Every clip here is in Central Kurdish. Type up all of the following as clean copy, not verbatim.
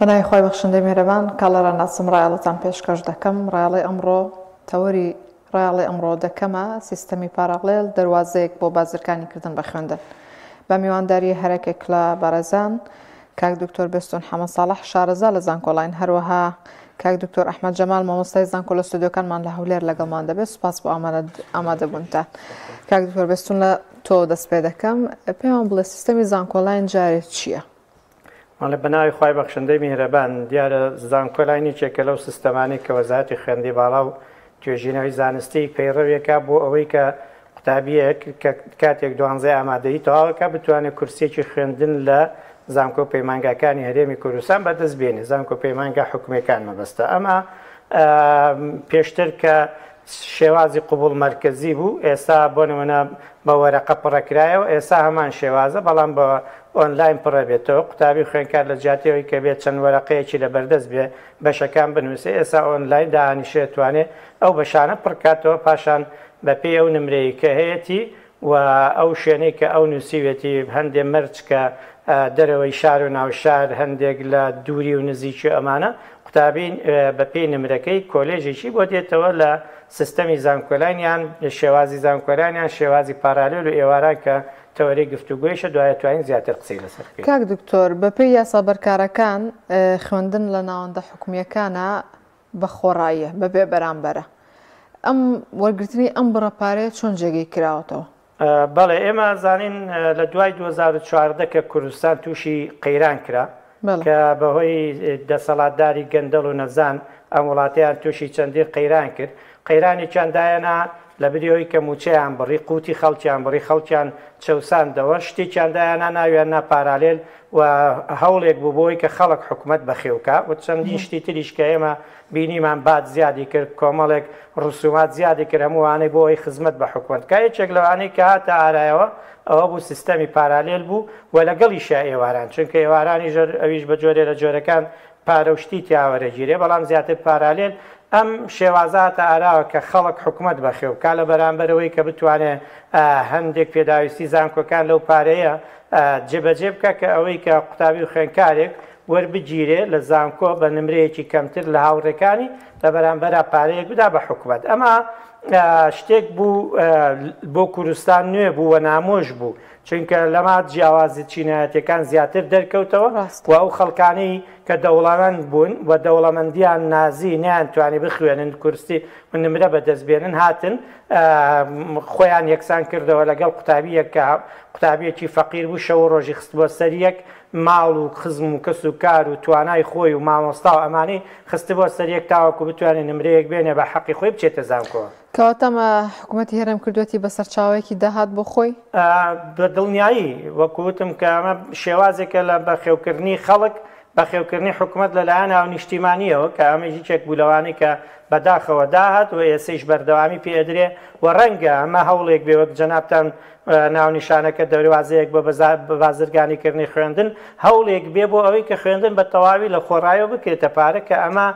بەناوی خوای بەخشندەی میهرەبان کاڵەرا ناسم ڕایەڵەتان پێشکەش دەکەم ڕایەڵەی ئەمڕۆ تەوەری ڕایەڵەی ئەمڕۆ دەکەمە سیستەمی پاراڵێل دەروازەیەک بۆ بازرگانی کردن بە خوێندن بە میوانداری هەرەکێک لە بەڕێزان کاک دکتۆر بێستون حەمە ساڵح شارەزا لە زانکۆلاین هەروەها کاک دکتۆر ئەحمەد جەمال مامۆستای زانکۆ لە ستۆدیۆکانمان لە هەولێر لەگەڵمان دەبێت سوپاس بۆ ئامادەبوونتان کاک دکتۆر بێستون لە تۆ دەست پێ دەکەم پێمان بڵێ سیستەمی زانکۆلاین جارێ چییە؟ بەڵێ بەناوی خوای بەخشندەی میهرەبان، دیارە زانکۆلاین یەکێکە لەو سیستەمانەی کە وەزارەتی خوێندنی باڵا و توێژینەوەی زانستی پەیڕەویەکا بۆ ئەوەی کە قوتابیەک کە کاتێک دوانزەی ئامادەیی تەواوەکا بتوانێت کورسیەکی خوێندن لە زانکۆ پەیمانگاکانی هەرێمی کوردستان بەدەست بێنێ زانکۆ پەیمانگا حکومیەکان مەبەستە ئەمە پێشتر کە شێوازی قبوڵ مەرکەزی بوو، ئێستا بۆ نمونە بە وەرەقە پڕەکرایەوە، ئێستا هەمان شێوازە بەڵام بە ئۆنلاین پڕەبێتەوە، قوتابی و خوێندکار لە جیاتی ئەوەی کە بێت چەند وەرەقەیەکی لەبەردەست بێ بەشەکان بنووسێ، ئێستا ئۆنلاین دائەنیشێ توانێ ئەو بەشانە پڕکاتەوە، پاشان بەپێی ئەو نمرەی کە هەیەتی و ئەو شوێنەی کە ئەو نووسیوێتی هەندێ مەرج کە دەرەوەی شار و ناوشار هەندێک لە دووری و نزیکی و ئەمانە قوتابی بە پێی نمرەکەی کۆلێژێکی بۆ دێتەوە لە سیستەمی زانکۆلاین یان شێوازی زانکۆلاین یان شێوازی پارالێل و ئێواران کە تەوەرەی گفتوگۆیشە دوایە توانین زیاتر قسەی لەسەر بکەین. کاک دکتۆر بەپێی یاسا بەرکارەکان خوێندن لە ناوەندە حکومییەکانە بە خۆڕاییە، بە بێ بەرامبەرە. ئەم وەرگرتنی ئەم بڕە پارەیە چۆن جێگەی کراوەتەوە؟ بەڵێ ئێمە ئەزانین لە دوای 2014 کە کوردستان تووشی قەیران کرا کە بەهۆی دەسەڵاتداری گەندەڵ و نەزان ئەم وڵاتەیان تووشی چەندین قەیران کرد قەیرانێکیان دایەنا لە بری ئەوەی کە مووچەیان بڕی قوتی خەڵکیان بڕی خەڵکیان چەوساندەوە شتێکیان دایەنا ناویان نا پارالێل و هەوڵێک بوو بۆی کە خەڵک حکومەت بەخێوکا و چەندین شتی تریش کە ئێمە بینیمان باج زیادی کرد کۆمەڵێک ڕسومات زیادی کرد هەموو ئەوانەی بۆ ئەوەی خزمەت بە حکومەت بکا یەکێک لەوانەی کە هاتە ئارایەوە ئەوە بوو سیستەمی پارالێل بوو و لەگەڵیشیا ئێواران چونکە ئێوارانیش ئەویش بە جۆرێ لە جۆرەکان پارە و شتی تیا وەرەگیرێ بەڵام زیاتر پارالێل ئەم شێوازە هاتە ئاراوە کە خەڵک حکومەت بەخێو بکا لە بەرامبەر ئەوەی کە بتوانێ هەندێک پێداویستی زانکۆکان لەو پارەیە جێبەجێ بکا کە ئەوەی کە قوتابی و خوێندکارێک وەربگیرێ لە زانکۆ بە نمرەیەکی کەمتر لە هاوڕێکانی لە بەرامبەرا پارەیەک بدا بە حکومەت ئەمە شتێک بوو بۆ کوردستان نوێ بوو و نامۆش بوو چونکە لەما جیاوازی چینایەتەکان زیاتر دەرکەوتەوە و ئەو خەڵکانی کە دەوڵەمەند بوون و دەوڵەمەندیان نازی نەیانتوانی بخوێنن کورسی و نمرە بەدەست بێنن هاتن خۆیان یەکسان کردەوە لەگەڵ قوتابیەک کە قوتابیەکی فەقیر بوو شەو و ڕۆژی خستبووە سەر یەک ماڵ و خزم و کەس و کار و توانای خۆی و مامۆستا و ئەمانەی خستبووە سەر یەک تاوەکو بتوانێت نمرەیەک بێنێ بە حەقی خۆی بچێتە زانکۆ. کەواتە ئەمە حکوومەتی هەرێم کردووەتی بە سەرچاوەیەکی داهات بۆ خۆی؟ بە دڵنیایی، وەکو وتم کە ئەمە شێوازێکە لە بەخێوکردنی خەڵک، بەخێوکردنی حکومەت لەلایەن هاونیشتیمانییەوە کە ئەمەیش یەکێک بوو لەوانەی کە بەداخەوە داهات و ئێسەیش بەردەوامی پێ ئەدرێ و ڕەنگە ئەمە هەوڵێک بێ وەک جەنابتان ناونیشانەکە دەروازەیەک بۆ بازرگانیکردنی خوێندن هەوڵێک بێ بۆ ئەوەی کە خوێندن بە تەواوی لە خۆڕایەوە بکرێتە پارە کە ئەمە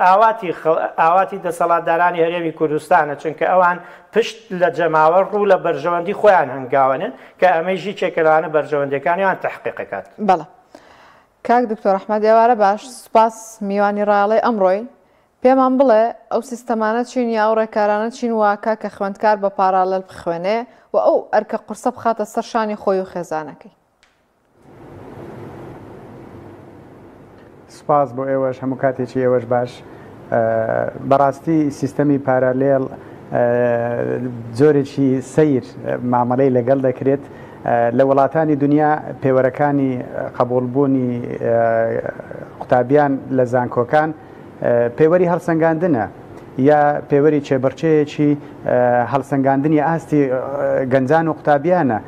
ئاواتی ئاواتی دەسەڵاتدارانی هەرێمی کوردستانە چونکە ئەوان پشت لە جەماوەر ڕوو لە بەرژەوەندی خۆیان هەنگاوەنێن کە ئەمەیش یەکێکە لەوانە بەرژەوەندیەکانیان تەحقیقەکات. بەڵێ کاک دکتۆر ئەحمەد ئێوارە باش سوپاس میوانی ڕایەڵەی ئەمڕۆی پێمان بڵێ ئەو سیستەمانە چین یا ئەو ڕێکارانە چین واکا کە خوێندکار بە پاراڵێل بخوێنێ و ئەو ئەرکە قورسە بخاتە سەر شانی خۆی و خێزانەکەی. سوپاس بۆ ئێوەش هەموو کاتێکی ئێوەش باش. بەڕاستی سیستەمی پارالێڵ جۆرێکی سەیر مامەڵەی لەگەڵ دەکرێت لە وڵاتانی دنیا پێوەرەکانی قبوڵبوونی قوتابیان لە زانکۆکان پێوەری هەڵسەنگاندنە یا پێوەری چێبڕچەیەکی هەڵسەنگاندنی ئاستی گەنجان و قوتابیانە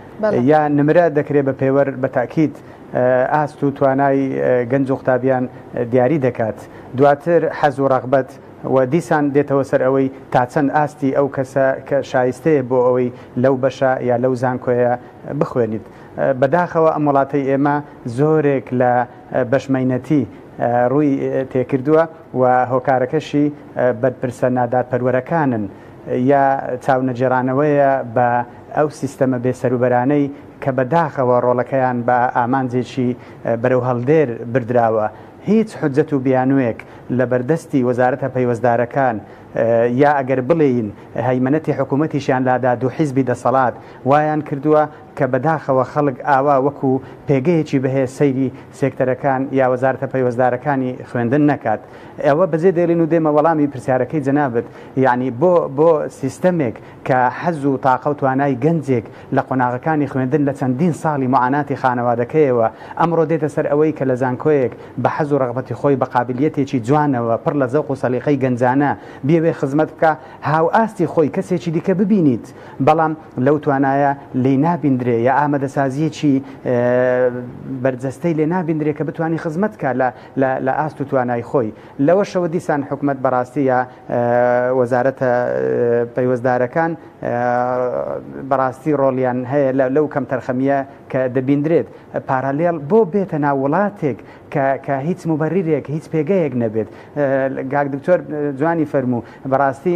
یا نمرە دەکرێت بە پێوەر بە تاکیت ئاست و توانای گەنج و قوتابیان دیاری دەکات دواتر حەز و ڕەغبەت و دیسان دێتەوە سەر ئەوەی تا چەند ئاستی ئەو کەسە کە شایستەیە بۆ ئەوەی لەو بەشە یا لەو زانکۆیە بخوێنیت بەداخەوە ئەم وڵاتەی ئێمە زۆرێک لە بەشمەینەتی ڕووی تێکردووە و هۆکارەکەشی بەرپرسە نادادپەروەرەکانن یا چاونەگێڕانەوەیە بە ئەو سیستەمە بێسەروبەرانەی کە بە داخەوە ڕۆڵەکەیان بە ئامانجێکی بەرەو هەڵدێر بردراوە، هیچ حوجەت و بیانووێک لە بەردەستی وەزارەتە پەیوەستدارەکان یا ئەگەر بڵێین هەیمەنەتی حکوومەتیشیان لادا دوو حیزبی دەسەڵات وایان کردووە کە بەداخەوە خەڵک ئاوا وەکو پێگەیەکی بەهێز سەیری سێکتەرەکان یا وەزارەتە پەیوەستدارەکانی خوێندن نەکات. ئەوە بەجێ دێڵین و دێمە وەڵامی پرسیارەکەی جەنابت، یەعنی بۆ بۆ سیستەمێک کە حەز و تاقە و توانای گەنجێک لە قۆناغەکانی خوێندن لە چەندین ساڵی موعاناتی خانەوادەکەیەوە ئەمڕۆ دێتە سەر ئەوەی کە لە زانکۆیەک بە حەز و ڕەغبەتی خۆی بە قابیلیەتێکی جوانەوە پڕ لە زەوق و سەلیقەی گەنجانە بیەوێ خزمەت بکا هاوئاستی خۆی کەسێکی دیکە ببینیت بەڵام لەو توانایە لێی نابیندرێ یا ئامادەسازییەکی بەرجەستەی لێ نابیندرێ کە بتوانی خزمەت کا لە لە ئاست و توانای خۆی. لەوەشەوە دیسان حکومەت بەڕاستی یا وەزارەتە پەیوەستدارەکان بەڕاستی ڕۆڵیان هەیە لەو کەمتەرخەمییە کە دەبیندرێت. پارالێڵ بۆ بێتە ناو وڵاتێک کە کە هیچ موبەریرێک هیچ پێگەیەک نەبێت. کاک دکتۆر جوانی فەرموو بەڕاستی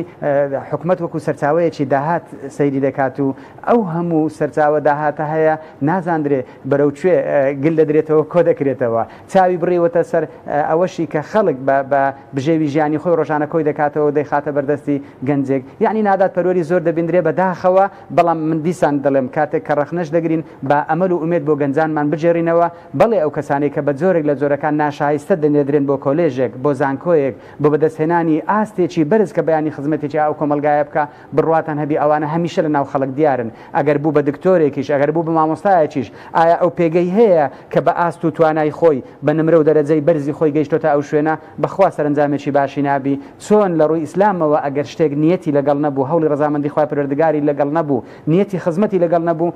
حکومەت وەکو سەرچاوەیەکی داهات سەیری دەکات و ئەو هەموو سەرچاوە داهاتە هەیە نازاندرێ بەرەو کوێ گل دەدرێتەوە کۆ دەکرێتەوە چاوی بڕیوەتە سەر ئەوەشی کە خەڵک بە بە بژێوی ژیانی خۆی ڕۆژانە کۆی دەکاتەوە و دەیخاتە بەردەستی گەنجێک یەعنی نادادپەروەری زۆر دەبیندرێ بە داخەوە بەڵام من دیسان دەڵێم کاتێک کە ڕەخنەش دەگرین با ئەمەل و ئومێد بۆ گەنجانمان بگێڕینەوە بەڵێ ئەو کەسانەی کە بە جۆرێک لە جۆرەکان ناشایستە دەنێردرێن بۆ کۆلێژێک، بۆ زانکۆیەک، بۆ بەدەستهێنانی ئاستێکی بەرز کە بەیانی خزمەتێکی ئەو کۆمەڵگایە بکا، بڕواتان هەبی ئەوانە هەمیشە لە ناو خەڵک دیارن، ئەگەر بوو بە دکتۆرێکیش، ئەگەر بوو بە مامۆستایەکیش، ئایا ئەو پێگەی هەیە کە بە ئاست و توانای خۆی، بە نمرە و دەرەجەی بەرزی خۆی گەیشتۆتە ئەو شوێنە؟ بەخوا سەرەنجامێکی باشی نابی، چۆن لە ڕووی ئیسلامەوە ئەگەر شتێک نیەتی لەگەڵ نەبوو، هەوڵی ڕەزامەندی خوای پەروەردگاری لەگەڵ نەبوو، نیەتی خزمەتی لەگەڵ نەبوو،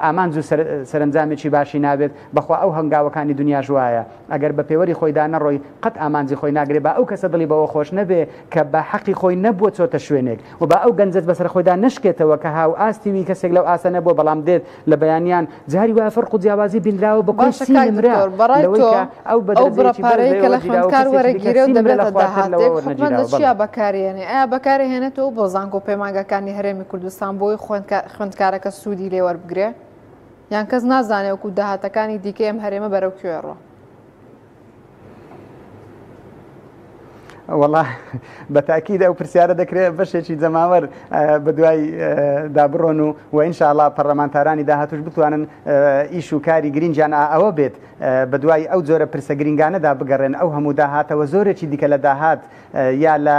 ئامانج و سەرەنجامێکی باشی نابێت، بەخوا ئەو هەنگاوەکانی دونیاش وایە ئەگەر بە پێوەری خۆیدا نەڕۆی قەت ئامانجی خۆی ناگرێ با ئەو کەسە دڵی بەوە خۆش نەبێ کە بە حەقی خۆی نەبووە چۆتە شوێنێک و با ئەو گەنجەش بەسەر خۆیدا نەشکێتەوە کە هاوئاستی وی کەسێک لەو ئاستە نەبووە بەڵام دێت لە بەیانیان جاری وایە فەرق و جیاوازی بینراوە بە کۆی باشە سی کاک نمرە دکتۆر بەڕای لەوەی تۆ کە ئەو بە ئەو بڕە دەرەجەیەکی بەرز پارەیە کە لەوێ لە وەرگیراوە و خوێندکار کەسێکی دیکە وەرەگیرێ و سی نمرە لە دەبێتە خوارتر لەوە داهاتێک حکومەت لە وەرنەگیراوە چیا بەڵێ. بەکاریێنێ ئایا بەکارێهێنێتەوە بۆ زانکۆ و پەیمانگاکانی هەرێمی کوردستان بۆی خوێندکارەکە سوودی لێ وەربگرێ یان کەس نازانێ وەکو داهاتەکانی دیکەی ئەم هەرێمە بەرەو کوێ ڕۆ؟ وەڵا بە تاکید ئەو پرسیارە دەکرێت بەشێکی جەماوەر بەدوای دا بڕۆن و و ئینشاءاللە پەرلەمانتارانی داهاتوش بتوانن ئیش و کاری گرنگیان ئەوە بێت بەدوای ئەو جۆرە پرسە گرنگانەدا بگەڕێن ئەو هەموو داهاتەوە زۆرێکی دیکە لە داهات یا لە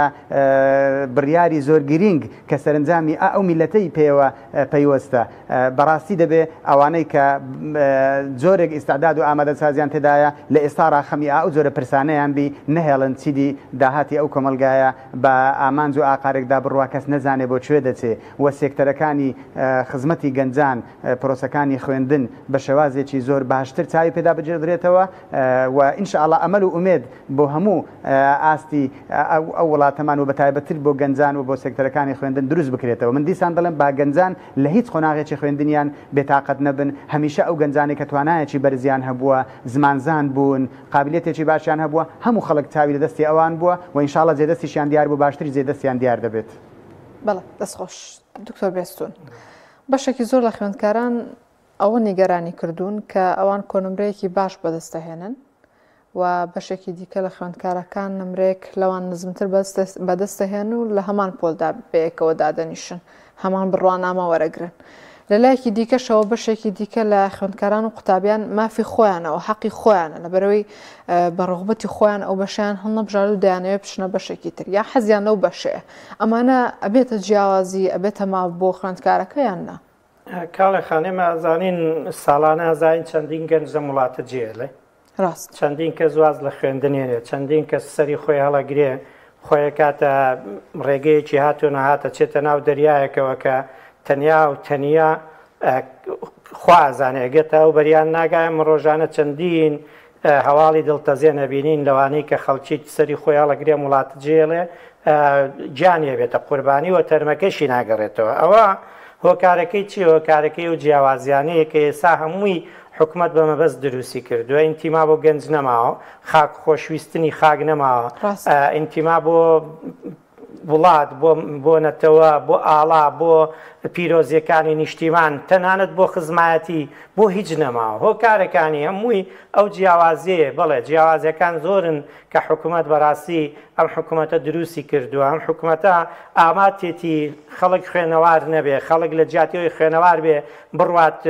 بڕیاری زۆر گرینگ کە سەرنجامی ئا ئەو میلەتەی پێوە پەیوەستە بەڕاستی دەبێ ئەوانەی کە جۆرێک ئیستعداد و ئامادەسازیان تێدایە لە ئێستاڕا خەمی ئا ئەو جۆرە پرسانەیان بی نەهێڵن چیدی داهاتی ئەو کۆمەڵگایە بە ئامانج و ئاقارێکدا بڕوا کەس نەزانێ بۆ کوێ دەچێ و سێکتەرەکانی خزمەتی گەنجان پرۆسەکانی خوێندن بە شێوازێکی زۆر باشتر چاوی پێدا بگێڕدرێتەوە و ان شاء اللە ئەمەل و ئومێد بۆ هەموو ئاستی ئەو وڵاتەمان و بەتایبەتتر بۆ گەنجان و بۆ سێکتەرەکانی خوێندن دروست بکرێتەوە. من دیسان دەڵێم با گەنجان لە هیچ قۆناغێکی خوێندنیان بێتاقەت نەبن، هەمیشە ئەو گەنجانەی کە توانایەکی بەرزیان هەبووە، زمانزان بوون، قابیلیەتێکی باشیان هەبووە، هەموو خەڵک چاوی لە دەستی ئەوان بووە و ان شاء اللە جێدەستیشیان دیار بوو، باشتریش جێدەستیان دیار دەبێت. بەڵێ دەستخۆش دکتۆر بێستوون. بەشێکی زۆر لە خوێندکاران ئەوە نیگەرانی کردوون کە ئەوان کۆنمرەیەکی باش بەدەستدەهێنن و بەشێکی دیکە لە خوێندکارەکان نمرەیەک لەوان نزمتر بەدەستدەهێن و لە هەمان پۆلدا بەیەکەوە دادەنیشن هەمان بڕوانامە وەرەگرن. لە لایەکی دیکەشەوە بەشێکی دیکە لە خوێندکاران و قوتابیان مافی خۆیانەوە حەقی خۆیانە لەبەرەوەی بە ڕغبەتی خۆیان ئەو بەشیان هەڵنەبژارد و دەیانەوێت بچنە بەشێکی تر یا حەزیان لەو بەشەیە ئەمانە ئەبێتە جیاوازی ئەبێتە ماف بۆ خوێندکارەکە یان نا؟ کاڵێ خان ئێمە ئەزانین ساڵانە ئەزانین چەندین گەنج لەم وڵاتە جێلێ ڕاست چەندین کەس واز لە خوێندنێنێ چەندین کەس سەری خۆی هەڵەگرێ خۆی کاتە ڕێگەیەکی هاتو نەهاتە چێتە ناو دەریایەکەوە کە تەنیا و تەنیا خوا ئەزانێ گەتە ئەو بەریان ناگایە من ڕۆژانە چەندین هەواڵی دڵتەزێن ئەبینین لەوانەی کە خەڵکی سەری خۆی هەڵەگرێ وڵات جێڵێ گیانی ئەبێتە قوربانی و تەرمەکەشی ناگەڕێتەوە ئەوە هۆکارەکەی چی هۆکارەکەی و جیاوازیانەیە کە ئێستا هەمووی حکومەت بە مەبەست دروستی کردووە ئینتیما بۆ گەنج نەماوە خاک خۆشویستنی خاک نەماوە ئینتیما بۆ وڵات، بۆ بۆ نەتەوە، بۆ ئاڵا، بۆ پیرۆزیەکانی نیشتیمان تەنانەت بۆ خزمایەتی بۆ هیچ نەماوە هۆکارەکانی هەمووی ئەو جیاوازیەیە بەڵێ جیاوازیەکان زۆرن کە حکومەت بەڕاستی ئەم حکومەتە دروستی کردووە ئەم حکومەتە ئاماتێتی خەڵک خوێنەوار نەبێ خەڵک لە جیاتی ئەوی خوێنەوار بێ بڕوات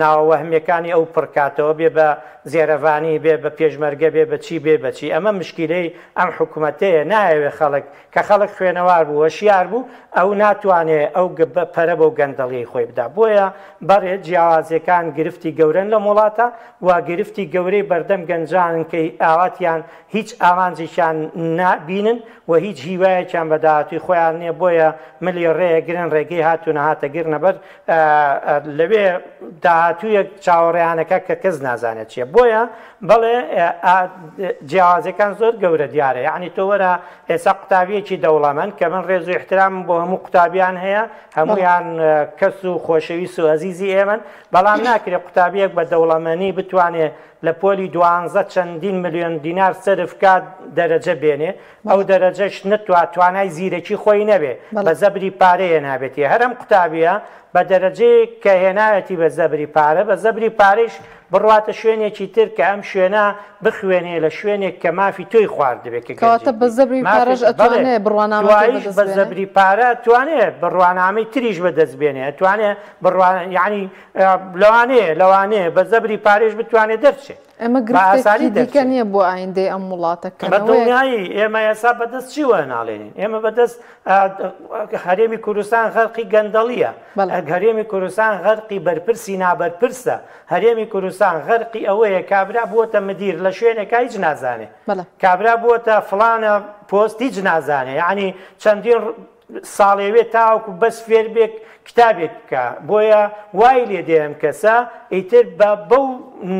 ناوە وەهمیەکانی ئەو پڕکاتەوە بێ بە زێرەڤانی بێ بە پێشمەرگە بێ بەچی بێ بەچی ئەمە مشکیلەی ئەم حکومەتەیە نایەوێ خەڵک کە خەڵک خوێنەوار بوو هۆشیار بوو ئەو ناتوانێ ئەو پەرە بەو گەندەڵیەی خۆی بدا بۆیە بەڕێ جیاوازیەکان گرفتی گەورەن لەم وڵاتە و گرفتی گەورەی بەردەم گەنجانن کە ئاواتیان هیچ ئامانجێکیان نابینن و هیچ هیوایەکیان بە داهاتووی خۆیان نیە بۆیە ملی ڕێ گرن ڕێگەی هات و نەهاتە گرنە بەر لەوێ داهاتوویەک چاوەڕێیانەکە کە کەس نازانێت چییە بۆیە بەڵێ جیاوازیەکان زۆر گەورە دیارە یعنی تۆ وەرە ئێستا قوتابیەکی دەوڵەمەند کە من ڕێز و احترامم بۆ هەموو قوتابیان هەیە هەمویان کەس و خۆشەویست و ئەزیزی ئێمەن بەڵام ناکرێت قوتابیەک بە دەوڵەمەنی بتوانێ لە پۆلی دوانزە چەندین ملیۆن دینار سەرف کات دەرەجە بێنێ ئەو دەرەجەش نەتوا توانای زیرەکی خۆی نەبێ بە زەبری پارەیە نابێتی هەرم قوتابیە بە دەرەجەیەک کە هێناوێتی بە زەبری پارە بە زەبری پارەیش بڕواتە شوێنێکی تر کە ئەم شوێنە بخوێنێ لە شوێنێک کە مافی تۆی خواردبێ کە کەواتە گەنجێک بە بی زەبری مافی پارەش بەڵێ ئەتوانێ بڕوانامەکەی دواییش بەدەست بە بێنێ؟ زەبری پارە ئەتوانێ بڕوانامەی تریش بەدەست بێنێ ئەتوانێ بڕوا یەعنی لەوانەیە لەوانەیە بە زەبری پارەیش بتوانێ دەرچێ ئەمە بە گرفتێکی ئاسانی دیکە دەرچێ. نییە بۆ ئایندەی ئەم وڵاتە کە بە نەوەیەک دڵنیایی ئێمە ئێستا بەدەست چیوە ناڵێنین ئێمە بەدەست هەرێمی کوردستان غەرقی گەندەڵیە بەڵێ. هەرێمی کوردستان غەرقی بەرپرسی نابەرپرسە هەرێمی کوردستان غەرقی ئەوەیە کابرا بووەتە مدیر لە شوێنێکا هیچ نازانێ بەڵێ. کابرا بووەتە فڵانە پۆست هیچ نازانێ یعنی چەندین ساڵێوێ تاوەکو بەس فێر بێ کتابێک بکا بۆیە وای لێ دێ ئەم کەسە ئیتر بە بەو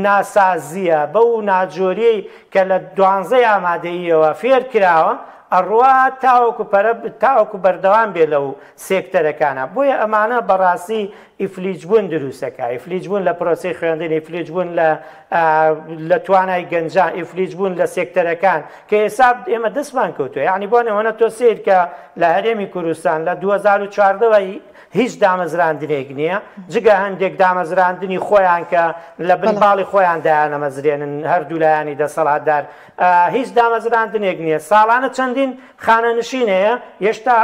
ناسازیە بەو ناجۆریەی کە لە دوانزەی ئامادەییەوە فێر کراوە ئەڕوا تاوەکو پەرە تاوەکو بەردەوام بێ لەو سێکتەرەکانە بۆیە ئەمانە بەڕاستی ئیفلیج بوون دروستەکە ئیفلیج بوون لە پرۆسەی خوێندن ئیفلیج بوون لە لە توانای گەنجان ئیفلیج بوون لە سێکتەرەکان کە ئێستا ئێمە دەستمان کەوتووە یعنی بۆ نمونە تۆ سەیر کە لە هەرێمی کوردستان لە 2014ەوە هیچ دامەزراندنێک نییە جگە هەندێک دامەزراندنی خۆیان کە لە بن باڵی خۆیان دایانەمەزرێنن هەردوو لایەنی دەسەڵاتدار هیچ دامەزراندنێک نییە ساڵانە چەندین خانەنشین هەیە هێشتا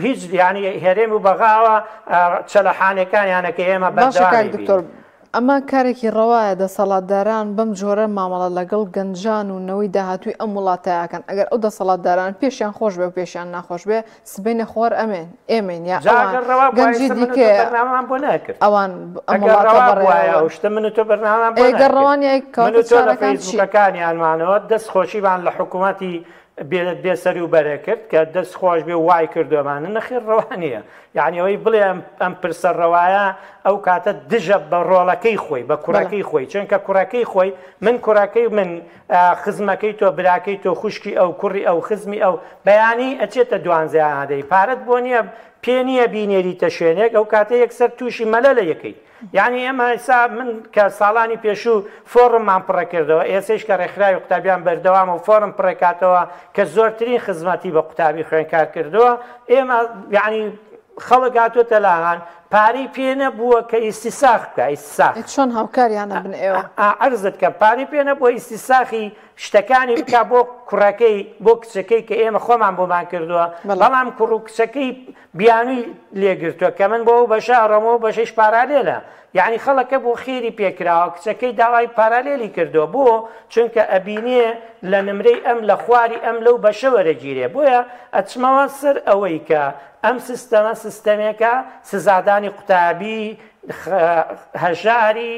هیچ یانی هەرێم و بەغاوە چەلەحانێکانیانە کە ئێمە باشە بەردەوام کاک ئەیبینین. دکتۆر ئەمە کارێکی ڕەوایە دەسەڵاتداران بەم جۆرە مامەڵە لەگەڵ گەنجان و نەوەی داهاتووی ئەم وڵاتە ئەکەن ئەگەر ئەو دەسەڵاتداران پێشیان خۆش بێ و پێشیان ناخۆش بێ سبەینێ خۆر ئەمێن ئێمەین یا جا ئەوان ئەگەر ڕەوا بوایە گەنجی ئێستا من و تۆ دیکەیە بەرنامەمان بۆ نەکرد ئەوان ئەم ئەگەر وڵاتە ڕەوا بوایە بەڕێوە ئەو شتە من و تۆ بەرنامەمان بۆ ئێ گەر نەکرد ڕەوا نییە من و کەواتە تۆ لە چارەکان چین؟ فەیسبووکەکانیانمانەوە دەست خۆشیمان لە حکوومەتی بێ سەرو بەرە کرد کە دەست خۆش بێ وای کردوەمانە نەخێر ڕەوا نییە یعنی ئەوەی بڵێ ئەم پرسە ڕەوایە ئەو کاتە دژە بە ڕۆڵەکەی خۆی بە کوڕەکەی خۆی چونکە کوڕەکەی خۆی من کوڕەکەی من خزمەکەی تۆ براکەی تۆ خوشکی ئەو کوڕی ئەو خزمی ئەو بەیانی ئەچێتە دوانزەیانادەی پارەت بۆ نییە پێ نییە بینێریتە شوێنێک ئەو کاتە یەکسەر تووشی مەلە لە یەکەی یانی ئێمە ئێستا من کە ساڵانی پێشوو فۆڕممان پڕەکردەوە ئێسەیش کە ڕێکخراوی قوتابیان بەردەوامە و فۆڕم پڕێکاتەوە کە زۆرترین خزمەتی بە قوتابی خوێنکار کردووە ئێمە یعنی خەڵک هاتووەتە لامان پارەی پێ نەبووە کە ئیستیساخ بکە ئیستیساخ چۆن هاوکاریانە بن ئێوە عەرزت کەم پارەی پێ نەبووە ئیستیساخی شتەکانی بکا بۆ کوڕەکەی بۆ کچەکەی کە ئێمە خۆمان بۆمان کردووە بەڵام کوڕ و کچەکەی بیانووی لێ گرتووە کە من بۆ ئەو بەشە ئەڕۆم ئەو بەشەیش پارالێلە یەعنی خەڵەکە بۆ خێری پێ کراوە کچەکەی داوای پارالێلی کردووە بۆ چونکە ئەبینێ لە نمرەی ئەم لە خواری ئەم لەو بەشە وەرەگیرێ بۆیە ئەچمەوە سەر ئەوەی کە ئەم سیستەمە سیستەمێکە سزادانی قوتابی هەژاری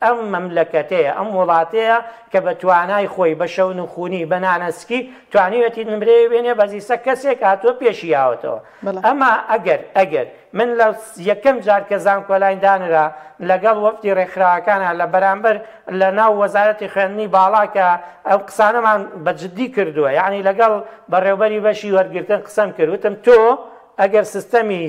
ئەم مەملەکەتەیە، ئەم وڵاتەیە کە بە توانای خۆی، بە شەونخونی، بە نانەسکی توانیویەتی نمرەیە بێنێ، بەس ئیستا کەسێک هاتووە پێشی یاوەتەوە. ئەما ئەگەر، ئەگەر من لە یەکەم جار کە زانکۆلاین دانرا لەگەڵ وەفدی ڕێکخراوەکانا لە بەرامبەر لە ناو وەزارەتی خوێندنی باڵا کە ئەو قسانەمان بە جدی کردووە، یەعنی لەگەڵ بەڕێوبەری بەشی وەرگرتن قسەم کرد، وتم تۆ ئەگەر سیستەمی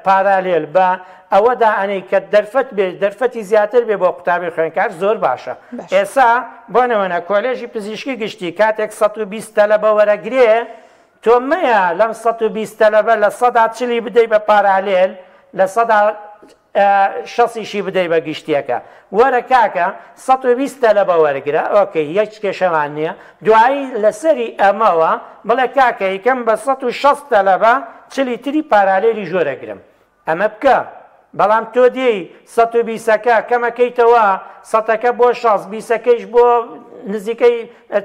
پارالێل بە ئەوە دائەنێی کە دەرفەت بێ دەرفەتی زیاتر بێ بۆ قوتابی خوێندکار زۆر باشە ئێسا بۆ نمونە کۆلێژی پزیشکی گشتی کاتێک 120 تەلەبە وەرەگرێ تۆ. تۆ مەیە لەم 120 تەلەبە 40% بدەی بە پارالێل 60% بدەی بە گشتیەکە. وەرە کاکە 120 تەلەبە وەرگرە، ئۆکەی هیچ کێشەمان نییە. دوایی لەسەری ئەمەوە بڵێ کاکە یکەم بە 160 تەلەبە چلی تری پارالێلی ژۆرەگرم. ئەمە بکە. بەڵام تۆ دێی سەت و بیسەکە کەمەکەیتەوە، سەتەکە بۆ شەست، بیسەکەیش بۆ نزیکەی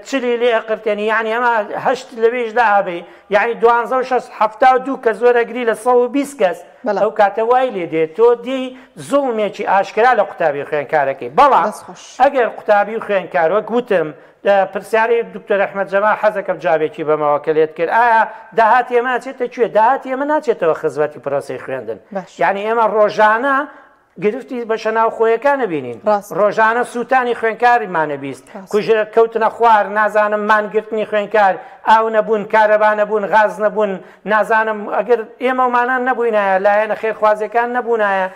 چلی لێ ئەقرتێنی، یەعنی ئەمە هەشت لەوێیش لائەبەی، یەعنی دوانزە و شەست، 72 کەس وەرەگری لە 120 کەس، ئەو کاتە وای لێ دێ تۆ دێی زوڵمێکی ئاشکرا لە قوتابی و خوێندکارەکەی. بەڵام ئەگەر قوتابی و خوێندکار وەک وتم پرسیاری دکتۆر ئەحمەد جەمال حەزەکەم جوابێکی بەمەوە کە لێت کرد ئایا داهاتی ئێمە ئەچێتە کوێ؟ داهاتی ئێمە ناچێتەوە خزمەتی پرۆسەی خوێندن. یعنی ئێمە ڕۆژانە گرفتی بەشە ناوخۆیەکانە بینین، ڕۆژانە سووتانی خوێنکارمانە بیست، کوژرە کەوتنە خوار، نازانم مانگرتنی خوێنکار، ئاو نەبوون، کارەبا نەبوون، غاز نەبوون، نازانم ئەگەر ئێمەومانان نەبووینایە، لایەنە خێرخوازیەکان نەبوونایە،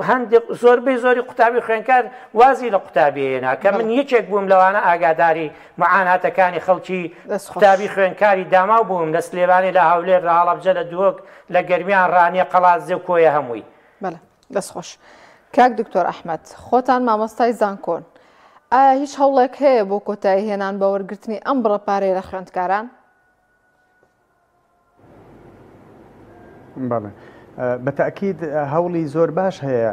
هەندێک زۆربەی زۆری قوتابی خوێنکار وازی لە قوتابی هێنا کە من یەکێک بووم لەوانە ئاگاداری معاناتەکانی خەڵکی قوتابی خوێنکاری داماو بووم لە سلێمانی، لە هەولێر، لە هەڵەبجە، لە دهۆک، لە گەرمیان، ڕانیە، قەڵادزێ و کۆیە هەمووی. بەڵێ دەست خۆش. کاک دکتۆر ئەحمەد خۆتان مامۆستای زانکۆن، ئایا هیچ هەوڵێک هەیە بۆ کۆتایی هێنان بە وەرگرتنی ئەم بڕە پارەیە لە خوێندکاران؟ بەڵێ بە تەئکید هەوڵی زۆر باش هەیە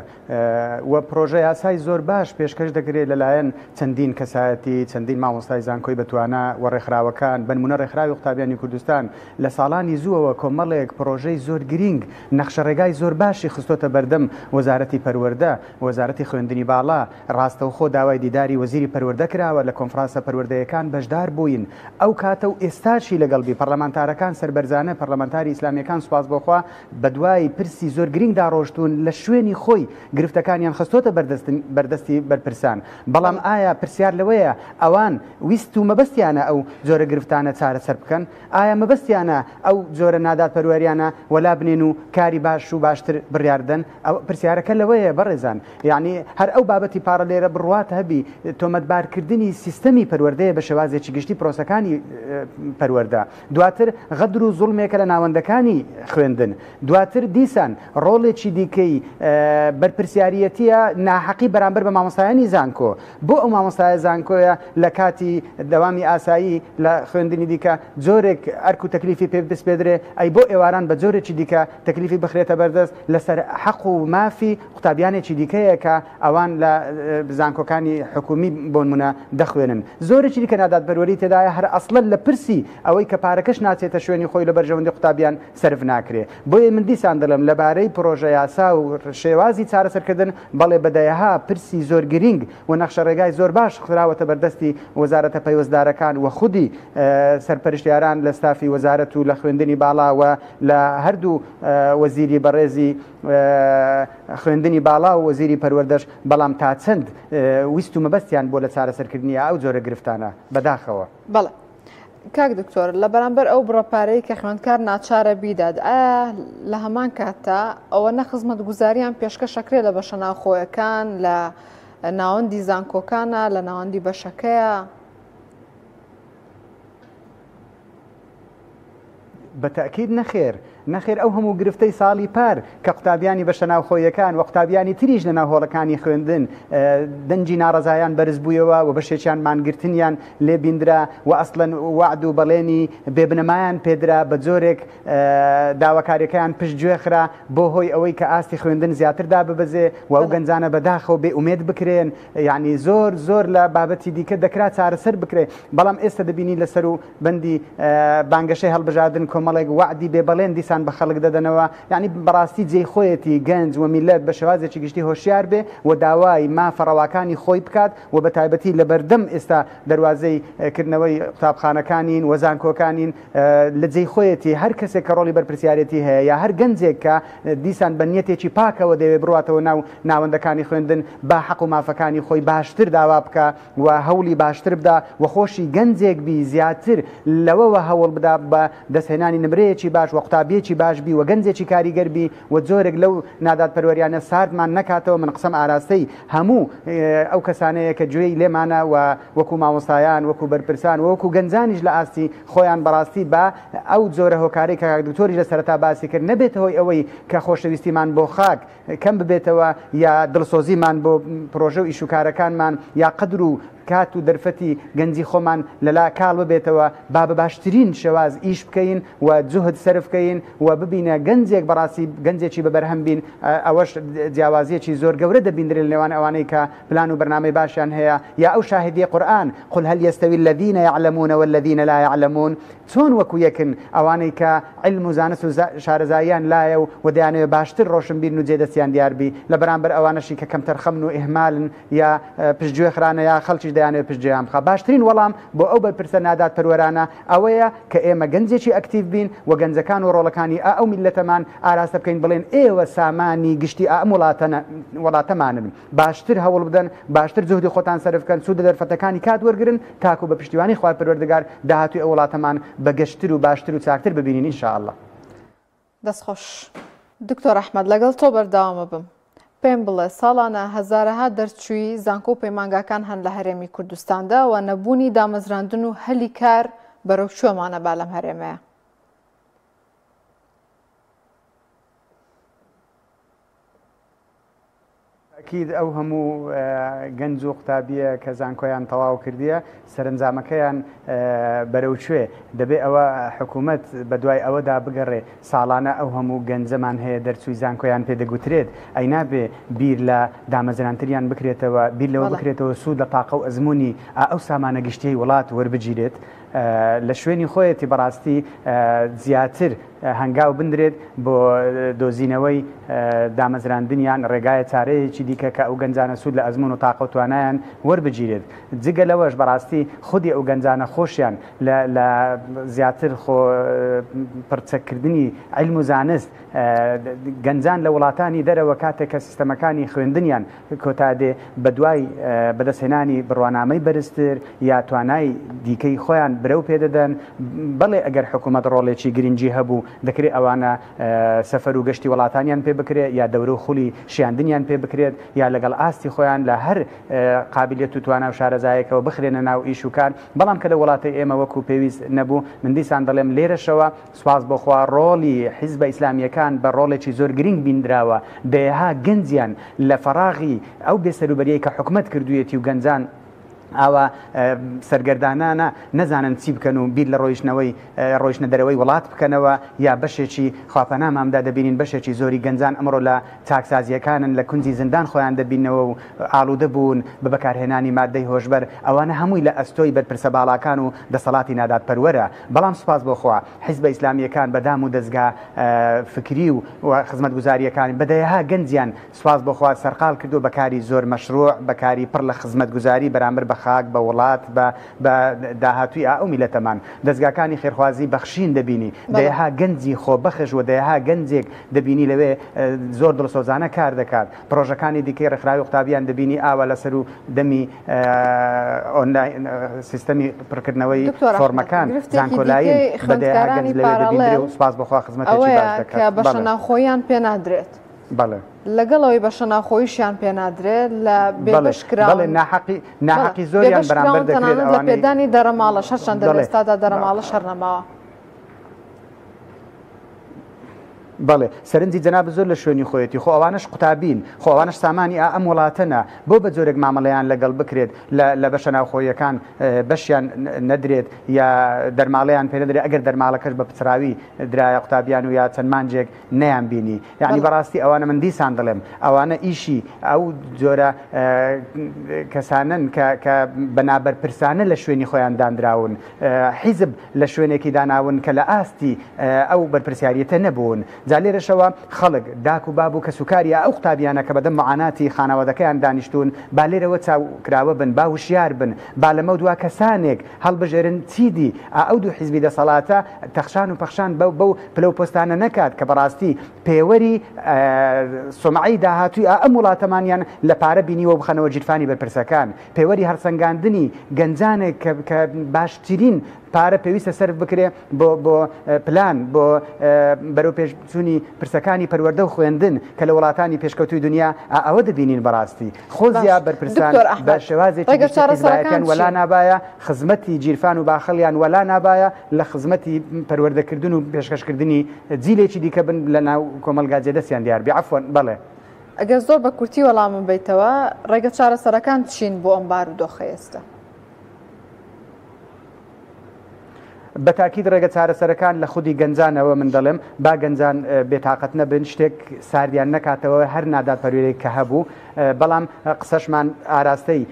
و پرۆژە یاسای زۆر باش پێشکەش دەکرێت لەلایەن چەندین کەسایەتی چەندین مامۆستای زانکۆی بەتوانا و ڕێکخراوەکان بەنمونە ڕێکخراوی قوتابیانی کوردستان لە ساڵانی زووەوە کۆمەڵێک پرۆژەی زۆر گرینگ نەخشە ڕێگای زۆر باشی خستۆتە بەردەم وەزارەتی پەروەردە وەزارەتی خوێندنی باڵا ڕاستەوخۆ داوای دیداری وەزیری پەروەردە کراوە، لە کۆنفرانسە پەروەردەیەکان بەشدار بووین، ئەو کاتە و ئێستاشی لەگەڵ بی، پەرلەمانتارەکان سەربەرزانە، پەرلەمانتاری ئیسلامییەکان سوپاس بۆ خوا بەدوای پرسی زۆر گرینگدا ڕۆشتوون، لە شوێنی خۆی گرفتەکانیان خستۆتە بەردەستی بەرپرسان، بەڵام ئایا پرسیار لەوەیە ئەوان ویست و مەبەستیانە ئەو جۆرە گرفتانە چارەسەر بکەن؟ ئایا مەبەستیانە ئەو جۆرە نادادپەروەریانە وەلا بنێن و کاری باش و باشتر بڕیار بدەن؟ ئەوە پرسیارەکە لەوەیە بەڕێزان. یەعنی هەر ئەو بابەتی پاڕە لێرە بڕوات هەبی تۆمەتبارکردنی سیستەمی پەروەردەیە بە شێوازێکی گشتی پرۆسەکانی پەروەردە دواتر غەدر و زوڵمێکە لە ناوەندەکانی خوێندن دواتر دیسان ڕۆڵێکی دیکەی بەرپرسیاریەتیە ناحەقی بەرامبەر بە مامۆستایانی زانکۆ بۆ ئەو مامۆستایە زانکۆیە لە کاتی دەوامی ئاسایی لە خوێندنی دیکە جۆرێک ئەرک و تەکلیفی پێ بسپێدرێ ئەی بۆ ئێواران بە جۆرێکی دیکە تەکلیفی بخرێتە بەردەست لەسەر حەق و مافی قوتابیانێکی دیکەیە کە ئەوان لە زانکۆکانی حکومی بۆنمونە دەخوێنن. زۆرێکی دیکە نادادپەروەری تێدایە هەر ئەسڵەن لە پرسی ئەوەی کە پارەکەش ناچێتە شوێنی خۆی لە بەرژەوەندی قوتابیان سەرف ناکرێ. بۆیە من دیسان دەڵێم لەبارەی پرۆژە یاسا و شێوازی چارەسەرکردن بەڵێ بە دەیەها پرسی زۆر گرینگ و نەخشەڕێگای زۆر باش خراوەتە بەردەستی وەزارەتە پەیوەستدارەکان و خودی سەرپەرشتیاران لە ستافی وەزارەت و لە خوێندنی باڵا و لە هەردوو وەزیری بەڕێزی خوێندنی باڵا و وەزیری پەروەردەش، بەڵام تا چەند ویست و مەبەستیان بووە لە چارەسەرکردنی ئەو جۆرە گرفتانە؟ بەداخەوە. بەڵێ کاک دکتۆر، لە بەرامبەر ئەو بڕە پارەی کە خوێندکار ناچارە بیدات، ئایا لە هەمان کاتدا ئەوە نە خزمەتگوزاریان پێشکەش ئەکرێ لە بەشە ناوخۆیەکان، لە ناوەندی زانکۆکانە، لە ناوەندی بەشەکەیە؟ بە تەئکید نەخێر، نەخێر ئەو هەموو گرفتەی ساڵی پار کە قوتابیانی بەشە ناوخۆییەکان و قوتابیانی تریش لە ناو هۆڵەکانی خوێندن دەنگی ناڕەزایان بەرز بوویەوە و بەشێکیان مانگرتنیان لێ بیندرا و ئەسڵەن وەعد و بەڵێنی بێ بنەمایان پێدرا بە جۆرێک داواکاریەکەیان پشت گوێ خرا بۆ هۆی ئەوەی کە ئاستی خوێندن زیاتر داببەزێ و ئەو گەنجانە بەداخەوە بێ ئومێد بکرێن یعنی زۆر زۆر لە بابەتی دیکە دەکرا چارەسەر بکرێ بەڵام ئێستا دەبینی لەسەر و بەندی بانگەشەی هەڵبژاردن کۆمەڵێک وەعدی بێ بەڵێن دیسان بە خەڵک دەدەنەوە، یانی بەڕاستی جێی خۆیەتی گەنج و میللەت بە شێوازێکی گشتی هۆشیار بێ و داوای مافە ڕەواکانی خۆی بکات و بە تایبەتی لە بەردەم ئێستا دەروازەی کردنەوەی قوتابخانەکانین و زانکۆکانین لە جێی خۆیەتی هەر کەسێک کە ڕۆڵی بەرپرسیارێتی هەیە یا هەر گەنجێک کە دیسان بە نیەتێکی پاکەوە دەیەوێ بڕواتەوە ناو ناوەندەکانی خوێندن با حەق و مافەکانی خۆی باشتر داوا بکا و هەوڵی باشتر بدا و خۆشی گەنجێک بی زیاتر لەوەوە هەوڵ بدا بە دەستهێنانی نمرەیەکی باش و قوتابیەکی. قوتابیەکی باش بی و گەنجێکی کاریگەر بی و جۆرێک لەو نادادپەروەریانە ساردمان نەکاتەوە من قسەم ئاراستەی هەموو ئەو کەسانەیە کە گوێی لێمانە و وەکو مامۆستایان وەکو بەرپرسان و وەکو گەنجانیش لە ئاستی خۆیان بەڕاستی با ئەو جۆرە هۆکارەی کە کاک دکتۆریش لە سەرەتا باسی کرد نەبێتە هۆی ئەوەی کە خۆشەویستیمان بۆ خاک کەم ببێتەوە یا دڵسۆزیمان بۆ پرۆژە و ئیشوکارەکانمان یا قەدر و کات و دەرفەتی گەنجی خۆمان لەلا کاڵ ببێتەوە با بە باشترین شێواز ئیش بکەین و جوهد سەرف کەین و ببینە گەنجێک بەڕاستی گەنجێکی بە بەرهەم بین ئەوەش جیاوازیەکی زۆر گەورە دەبیندرێت لە نێوان ئەوانەی کە پلان و بەرنامەی باشیان هەیە یا ئەو شاهدیە قورئان قل هل يستوي الذين يعلمون والذين لا يعلمون چۆن وەکو یەکن ئەوانەی کە علم و زانست و شارەزاییان لایە و و دەیانەوێت باشتر ڕۆشنبیرن و جێ دەستیان دیار بی لە بەرامبەر ئەوانەشی کە کەمتەرخەمن و ئیهمالن یا پشتگوێ خرانە یا خەڵکیش دەیانەوێت پشتگوێیان بخا. باشترین وەڵام بۆ ئەو بەرپرسە نادادپەروەرانە ئەوەیە کە ئێمە گەنجێکی ئەکتیڤ بین و گەنجەکان و ڕۆڵەکانی ئا ئەو میللەتەمان ئاراستە بکەین بڵێن ئێوە سامانی گشتی ئا ئەم وڵاتەمانن باشتر هەوڵ بدەن باشتر جوهدی خۆتان سەرف بکەن سوود لە دەرفەتەکانی کات وەرگرن تاکو بە پشتیوانی خوای پەروەردگار داهاتووی ئەو وڵاتەمان بە گەشتر و باشتر و چاکتر ببینین ان شاء اللە. دەست خۆش دکتۆر ئەحمەد لەگەڵ تۆ بەردەوامەبم پێم بڵێ ساڵانە هەزارەها دەرچووی زانکۆ و پەیمانگاکان هەن لە هەرێمی کوردستاندا و نەبوونی دامەزراندن و هەلی کار بەرەو کوێمانە با لەم هەرێمەیە؟ ئەکید ئەو هەموو گەنج و قوتابیە کە زانکۆیان تەواو کردیە سەرنجامەکەیان بەرەو کوێ دەبێ ئەوە حکوومەت بە دوای ئەوەدا بگەڕێ ساڵانە ئەو هەموو گەنجەمان هەیە دەرچووی زانکۆیان پێ دەگوترێت ئەی نابێ بیر لە دامەزرانتریان بکرێتەوە بیر لەوە بکرێتەوە سوود لە تاقە و ئەزمموی ئەو سامانە گشتیەی وڵات وەربگیرێت لە شوێنی خۆیەتی بەڕاستی زیاتر هەنگاو بندرێت بۆ دۆزینەوەی دامەزراندنیان ڕێگایە چارەیەکی دیکە کە ئەو گەنجانە سوود لە ئەزموون و تاقە و توانایان وەربگیرێت جگە لەوەش بەڕاستی خودی ئەو گەنجانە خۆشیان لە لە زیاتر خۆ پڕچەککردنی عیلم و زانست گەنجان لە وڵاتانی دەرەوە کاتێک کە سیستەمەکانی خوێندنیان کۆتا دێ بەدوای بەدەستهێنانی بڕوانامەی بەرزتر یا توانای دیکەی خۆیان برەو پێدەدەن، بەڵێ ئەگەر حکومەت ڕۆڵێکی گرنگی هەبوو دەکرێ ئەوانە سەفەر و گەشتی وڵاتانیان پێ بکرێ یا دەورە و خولی شیاندنیان پێ بکرێت یا لەگەڵ ئاستی خۆیان لە هەر قابیلیەت و توانا و شارەزایەکەوە بخرێنە ناو ئیش و کار، بەڵام کە لە وڵاتەی ئێمە وەکو پێویست نەبوو، من دیسان دەڵێم لێرەشەوە سوپاس بۆ خوا ڕۆڵی حیزبە ئیسلامییەکان بە ڕۆڵێکی زۆر گرنگ بیندراوە، دەیەها گەنجیان لە فەراغی ئەو بێسەروبەریەی کە حکومەت کردوویەتی و گەنجان ئاوا سەرگەردانانە نەزانن چی بکەن و بیر لە ڕۆیشتنەوەی ڕۆیشتنە دەرەوەی وڵات بکەنەوە یا بەشێکی خواپەنامامدا دەبینین بەشێکی زۆری گەنجان ئەمڕۆ لە چاکسازییەکانن لە کونجی زیندان خۆیان دەبینەوە و ئاڵوودە بوون بە بەکارهێنانی ماددەی هۆشبەر ئەوانە هەمووی لە ئەستۆی بەرپرسە باڵاکان و دەسەڵاتی نادادپەروەرە بەڵام سوپاس بۆ خوا حیزبە ئیسلامییەکان بە دام و دەزگا فکری و خزمەتگوزارییەکانی بە دەیەها گەنجیان سوپاس بۆ خوا سەرقاڵ کردووە بە کاری زۆر مەشروع بە کاری پڕ لە خزمەتگوزاری بەرامبەر بە خاک بە وڵات بە بە داهاتووی ئا ئەو میللەتەمان دەزگاکانی خێرخوازی بەخشین دەبینی دەیەها گەنجی خۆبەخش و دەیەها گەنجێک دەبینی لەوێ زۆر دڵسۆزانە کار دەکات پڕۆژەکانی دیکەی ڕێکخراوی قوتابیان دەبینی ئاوا لە سەروو دەمی ئۆنلاین سیستەمی پڕکردنەوەی فۆرمەکان زانکۆلاین بە دەیەها گەنج لەوێ دەبیندرێ و سوپاس بۆ خوا خزمەتێکی باش دەکات. کە بەشە ناوخۆییان پێ نادرێت. بەڵێ. لەگەڵ ئەوەی بەشە ناوخۆییشیان پێ نادرێت لە بێبەش کراون. بەڵێ ناحەقی ناحەقی زۆریان بەرامبەر دەکرێت تەنانەت لە پێدانی دەرەماڵەش هەرچەندە لە ئێستادا دەرەماڵەش هەر نەماوە. بەڵێ سەرنجی جەنابت زۆر لە شوێنی خۆیەتی خۆ ئەوانەش قوتابین خۆ ئەوانەش سامانی ئا ئەم وڵاتەنە بۆ بە جۆرێک مامەڵەیان لەگەڵ بکرێت لە لە بەشە ناوخۆییەکان بەشیان نەدرێت یا دەرماڵەیان پێ نەدرێت ئەگەر دەرماڵەکەش بە پچڕاوی درایە قوتابیان و یا چەند مانجێک نەیان بینی یعنی بەڕاستی ئەوانە من دیسان دەڵێم ئەوانە ئیشی ئەو جۆرە کەسانەن کە کە بە نابەرپرسانە لە شوێنی خۆیان دانراون حیزب لە شوێنێکی داناون کە لە ئاستی ئەو بەرپرسیاریەتە نەبوون. جا لێرەشەوە خەڵک، داک و باب و کەسوکاری ئەو قوتابیانە کە بەدەم معاناتی خانەوادەکەیان دانیشتوون، با لێرەوە چاو کراوە بن، با وشیار بن، با لەمەودوا کەسانێک هەڵبژێرن چیدی ئا ئەو دوو حیزبی دەسەڵاتە تەخشان و پەخشان بەو بەو پلە و پۆستانە نەکات کە بەڕاستی پێوەری سومعەی داهاتووی ئا ئەم وڵاتەمانیان لە پارە بینیوە و بخەنەوە گیرفانی بەرپرسەکان. پێوەری هەڵسەنگاندنی گەنجانێک کە کە باشترین پارە پێویستە سەرف بکرێ بۆ بۆ پلان بۆ بەرەو پێشچوونی پرسەکانی پەروەردە و خوێندن کە لە وڵاتانی پێشکەوتووی دنیا ئەوە دەبینین بەڕاستی خۆزیا بەرپرسان بە شێوازێکی گشتی حیزبایەتیان وەلا نابایە خزمەتی گیرفان و باخەڵیان وەلا نابایە لە خزمەتی پەروەردەکردن و پێشکەشکردنی جیلێکی دیکە بن لە ناو کۆمەڵگا جێدەستیان دیار بێ عەفوەن بەڵێ. ئەگەر زۆر بە کورتی وەڵامم بەیتەوە، ڕێگە چارەسەرەکان چین بۆ ئەم بارودۆخەی ئێستا؟ بە تاکید ڕێگە چارەسەرەکان لە خودی گەنجانەوە من دەڵێم با گەنجان بێتاقەت نەبن شتێک ساردیان نەکاتەوە هەر نادادپەروەرێک کە هەبوو بەڵام قسەشمان ئاراستەی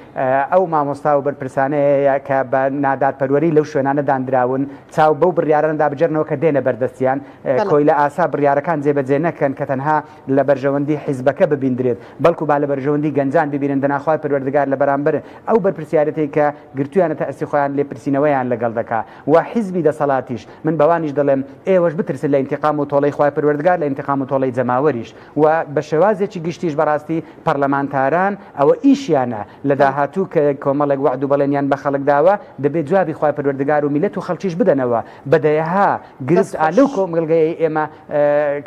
ئەو مامۆستا و بەرپرسانەیە کە بە نادادپەروەری لەو شوێنانە دانراون چاو بەو بڕیارانەدا بگێڕنەوە کە دێنە بەردەستیان کۆیلە ئاسا بڕیارەکان جێبەجێ نەکەن کە تەنها لە بەرژەوەندی حیزبەکە ببیندرێت، بەڵکو با لە بەرژەوەندی گەنجان ببینن، دەنا خوای پەروەردگار لە بەرامبەر ئەو بەرپرسیارێتەی کە گرتویانەتە ئەستی خۆیان لێپرسینەوەیان لەگەڵ دەکا و حیزبی دەسەڵاتیش، من بەوانیش دەڵێم ئێوەش بترسن لە ئینتیقام و تۆڵەی خوای پەروەردگار لە ئینتیقام و تۆڵەی جەماوەریش و بە شێوازێکی گشتیش بەڕاستی پەڕلەمانتاران ئەوە ئیشیانە لە داهاتوو کە کۆمەڵێک وەعد و بەڵێنیان بە خەڵک داوە دەبێ جوابی خوای پەروەردگار و میللەت و خەڵکیش بدەنەوە بە دەیەها گرفت ئا لەو کۆمەڵگەیەی ئێمە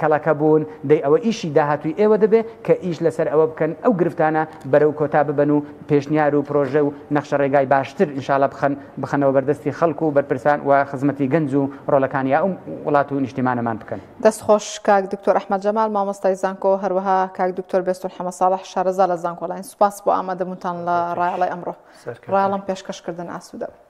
کەڵەکە بوون، دەی ئەوە ئیشی داهاتووی ئێوە دەبێ کە ئیش لەسەر ئەوە بکەن ئەو گرفتانە بەرەو کۆتا ببەن و پێشنیار و پرۆژە و نەخشەڕێگای باشتر ئینشاڵا بخەن بخەنەوە بەردەستی خەڵک و بەرپرسان و خزمەتی گەنج و ڕۆڵەکانی ئەو وڵات و نیشتیمانەمان بکەن. دەست خۆش کاک دکتۆر ئەحمەد جەمال مامۆستای زانکۆ هەروەها کاک دکتۆر بێستون حەمە ساڵح شارەزا لە زانکۆلاین سوپاس بۆ ئامادەبوونتان لە ڕایەڵای ئەمڕۆ ڕایەڵم پێشکەش کردن ئاسوودە بن.